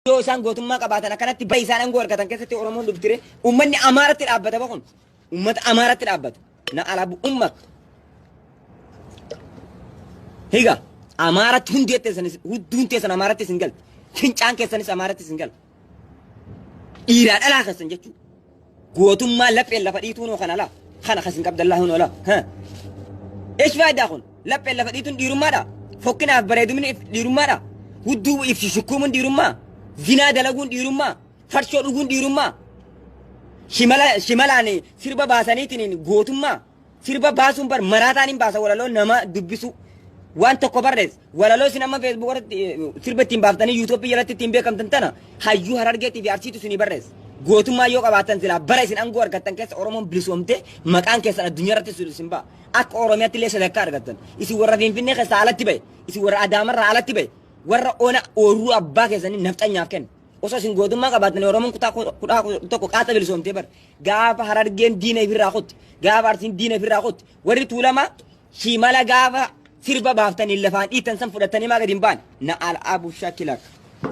Yoo isaan gootummaa qabaatan akkanatti bara isaan aangoo argatan keessatti Oromoon dhuftire uummanni Amaaratti dhaabbata bakun uummata Amaaratti dhaabbata na alabu ummak higa Amaaratti hundi teessanis hudduun teessan Amaaratti isin galti fincaan keessanis Amaaratti isin galti dhiiraa dhalaa keessan jechuudha. Gootummaa lapheen lafa dhiituun kana laa kana kasin qabdan laa hunoo laa ha eesh faayidaa kun lapheen lafa dhiituun dhiirummaadha fokkinaaf bareedumni dhiirummaadha hudduu if shukkuumuun dhiirummaa zinaa dalaguun dhiirummaa farshoo dhuguun dhiirummaa shimala shimalaan sirba baasaniitiin gootummaa Sirba baasuun bar maraataan hin baasa walaloo nama dubbisu waan tokko barreessa. Walaloo isin amma Facebook irratti sirba ittiin baaftanii YouTube jalatti ittiin beekamtan tana hayyuu Harargeetii fi Arsiitu isinii barreessa. Gootummaa yoo qabaattan silaa bara isin aangoo argattan keessa Oromoon bilisoomtee maqaan keessan addunyaa irratti isin ba'a. Akka Oromiyaatti illee sadarkaa argattan. Isin warra Finfinnee keessaa alatti ba'e. Isin warra Adaamarraa alatti ba'e. Warra ona oorruu abbaa keessanii nafxanyaaf kenna. Osoo isin gootummaa qabaattanii Oromoon kutaa 11 qaaxa bilisoomtee bara. Gaafa Harargeen diina ifirraa kutte, gaafa Arsiin diina ifirraa kutte, warri Tuulamaa shimala gaafa sirba baaftanii lafaan dhiittan san fudhattanii maa gadi hin baane? Na al'aabu shakilak.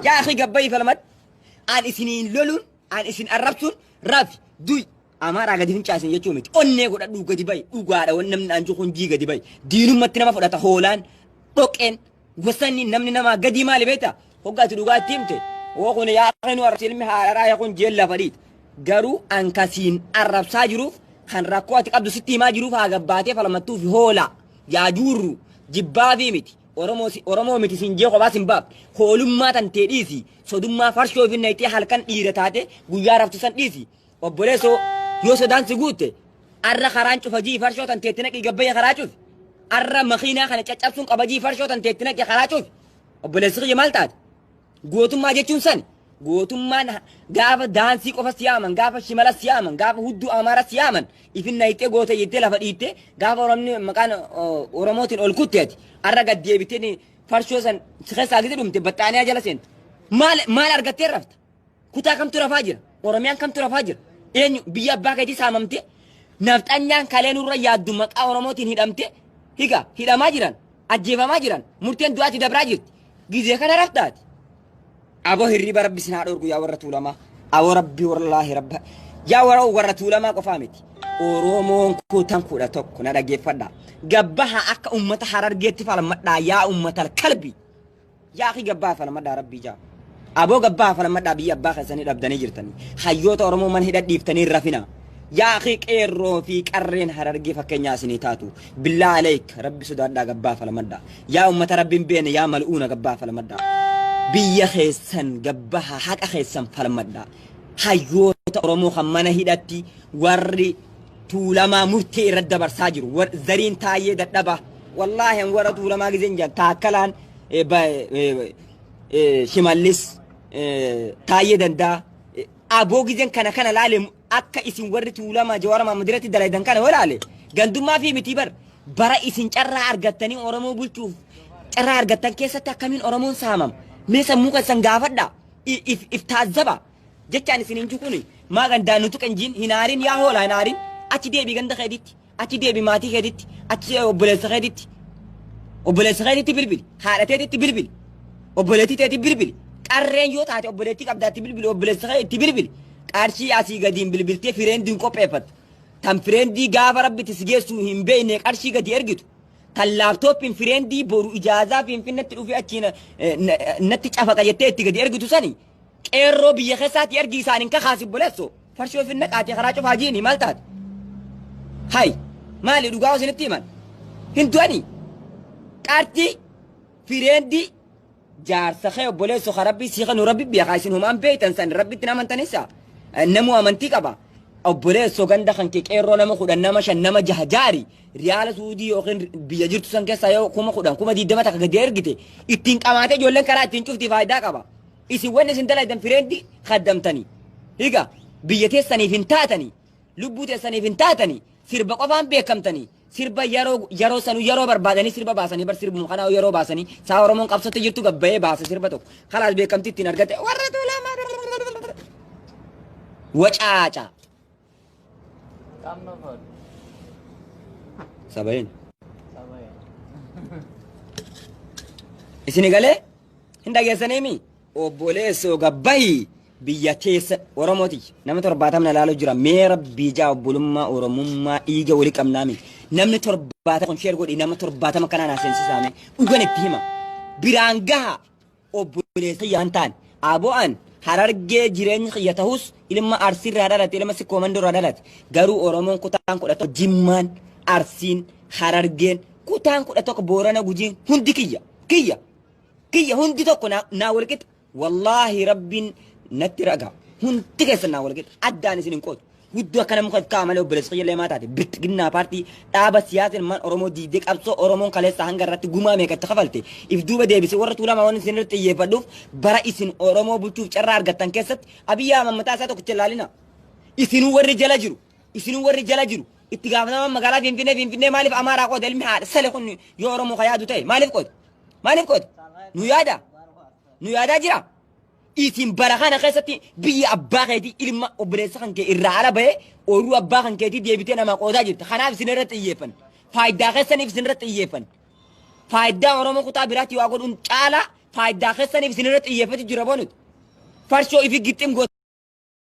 Yaa akhi gabbayi falmad. An isiniin loluun, an isin arrabsuun rafi du'i. Amaaraa gadi fincaasin jechuu miti. Onnee godhadhuu gadi bayi. Dhugaadha wanni namni naan jiru kun jii gadi bayi. Diinummatti nama fudhata hoolaan, dhoqqeen, Gosanni namni namaa gadii maali beektaa? Hoggaa ati dhugaa itti himte. Hoo kun yaa nu arrabsi ilmi haadharaa yaa kun jeen lafa dhiita. Garuu an kasiin arrabsaa jiruuf kan rakkoo ati qabdu sitti himaa jiruuf haa gabbaatee falmattuuf hoola. Yaa juurru jibbaafii miti. Oromoo si- Oromoo miti siin jee kophaa sin baafne. Hoolummaa tantee dhiisi. Sodummaa farshoo fi nayxee halkan dhiira taate guyyaa raftu san dhiisi. Obboleessoo yoo sodaan si guutte arra karaan cufa jii farshoo tanteetti naqii gabbayya karaa cufi. Arra makiinaa kana caccabsuun qaba jii farshoo tanteetti naqii karaa cufi. Obboleessi kiyya maal taate? Gootummaa jechuun sani. Gootummaan gaafa daansii qofa si yaaman, gaafa shimala si yaaman, gaafa hudduu amaara si yaaman, ifin nayxee goota jettee lafa dhiittee gaafa Oromni maqaan Oromootiin ol kutte ati arra gad deebitee farshoo san si keessaa gidi dhumte baxxaaniyaa jala seente. Maal maal argattee rafta? Kutaa kamtu rafaa jira? Oromiyaan kamtu rafaa jira? Eenyu biyya abbaa keetii saamamte? Nafxanyaan kalee nurra yaaddu maqaa Oromootiin hidhamte? Higa hidhamaa jiran, ajjeefamaa jiran, murteen du'aatti dabraa jirti. Gizee kana raftaati. Aboo hirriba rabbi isin haa dhoorgu yaa warra Tuulamaa. Aboo rabbi wallaahi rabba. Yaa warra warra Tuulamaa qofaa miti. Oromoon kutan 11 na dhaggeeffadha. Gabbaha akka ummata Harargeetti falmadhaa yaa ummata kalbi. Yaa akhi gabbaa falmadhaa rabbii jaa. Aboo gabbaa falmadhaa biyya abbaa keessanii dhabdanii jirtanii. Hayyoota Oromoo mana hidha dhiiftanii hin rafina. Yaa akhi qeerroo fi qarreen Harargee fakkeenyaa isinii taatu. Billaa aleek rabbi sodaadhaa gabbaa falmadhaa. Yaa ummata rabbi hin beekne yaa mal'uuna gabbaa falmadhaa. Biyya keessan gabbaha haqa keessan falmadhaa. Hayyoota Oromoo kan mana hidhatti warri Tuulamaa murtee irratti dabarsaa jiru. Zariin Taayyee Dadhabaa. Wallaahi an warra Tuulamaa gizeen jedhan Taakkalaan Shimallis Taayyee Dandaa aboo gizeen kana kana laale akka isin warri Tuulamaa Jawaar Mahammad irratti dalaydan kana yoo laale gandummaa fi mitii bar bara isin carraa argattanii Oromoo bulchuuf carraa argattan keessatti akkamiin Oromoon saamama mee sammuu keessan gaafadha if taazzaba. Jechaan isin hin kuni maa gandaan nu tuqan jiin hin aarin yaa hoolaa hin aarin achi deebi ganda keetitti achi deebi maatii keetitti achi obboleessa keetitti obboleessa keetitti bilbili haadha teetitti bilbili obboleettii teetti bilbili qarreen yoo taate obboleettii qabdaatti bilbili obboleessa kee itti bilbili qarshii asii gadiin bilbiltee fireendiin qopheeffattu tan fireendii gaafa rabbitti si geessu hin beekne qarshii gadi ergitu tan laaptooppiin fireendii boru ijaazaa finfinnetti dhufee achiin natti cafaqa jettee itti gadi ergitu sani Qeerroo biyya keessaati ergi isaan hin kakaasi obboleesso. Farshoo fin naqaati karaa cufaa jiini maal taate? Hay maali dhugaa isinitti himan? Hin du'anii? Qartii fireendii jaarsa kee obboleesso ka rabbii sii kanu rabbi beekaa isin homaan beektan san rabbitti hin amantanisa. Namuu amantii qaba. Obboleesso ganda kan kee qeerroo nama 10 nama 5 nama 6 jaari riyaala suudii yookiin biyya jirtu san keessaa yoo 10,000 20,000 takka gadi ergite ittiin qamaatee ijoolleen karaa ittiin cufti faayidaa qaba. Isin wanni isin dalaydan fireendi kaddamtanii. Higa biyya teessaniif hin taatanii. Lubbuu teessaniif hin taatanii. Sirba qofaan beekamtanii. Sirba yeroo yeroo sanuu yeroo barbaadanii sirba baasanii bar sirbuma kanaa yeroo baasanii saa Oromoon qabsotti jirtu gabbayee baasa sirba tokko. Kalaas beekamtii ittiin argate warra Tuulamaa wacaaca. Sabayin. Isini galee hin dhageessaniimi? Obboleessoo gabbahi biyya keessa Oromooti nama 70 na laalu jira. Mee rabbii jaa, obbolummaa Oromummaa dhiiga wali qabnaami. Namni 70 kun share godhi, nama 70 kanaan seensisaame dhugan itti hima. Biraan gaha obboleessa yaan ta'an abo'an Harargee jireenyi kiyya ta'us, ilma Arsiirraa dhalate, ilma Sikkoo Mandoorraa dhalate. Garuu Oromoon kutaan 11, Jimmaan, Arsiin, Harargeen, kutaan 11, Boorana, Gujiin hundi kiyya kiyya kiyya, hundi tokko naa wal qixa. Wallaahi rabbiin natti raga, hundi keessan naa wal qixa, addaan isin hin qoodu. Hudduu akkana muka ka'a malee obboleessa kiyya illee maa taate. Bilxiginnaa paartii dhaaba siyaasa ilmaan Oromoo diidee, qabsoo Oromoon kaleessa hanga irratti gumaa meeqa itti kafalte if duuba deebise. Warra Tuulamaa waan isin irratti xiyyeeffadhuuf, bara isin Oromoo bulchuuf carraa argattan keessatti Abiyyi Ahmad mataa isaa tokkicha ilaalina. Isinuu warri jala jiru, isinuu warri jala jiru, itti gaafatamaan magaalaa Finfinnee, Finfinnee maaliif Amaaraa qooda? Ilmi haadha sale kun yoo Oromoo ka yaadu ta'e maaliif qooda? Maaliif qooda? Nu yaada, nu yaadaa jira. Isin bara kana keessatti biyya abbaa keetii, ilma obboleessa kan kee irraa ala bahee ooyiruu abbaa kan keetii deebitee namaa qoodaa jirta. Kanaaf isin irratti xiyyeeffan. Faayidaa keessaniif isin irratti xiyyeeffan. Faayidaa Oromoo kutaa biraatti waa godhuun caalaa faayidaa keessaniif isin irratti xiyyeeffatu jira bonuti. Farshoo ifi gixxim goota.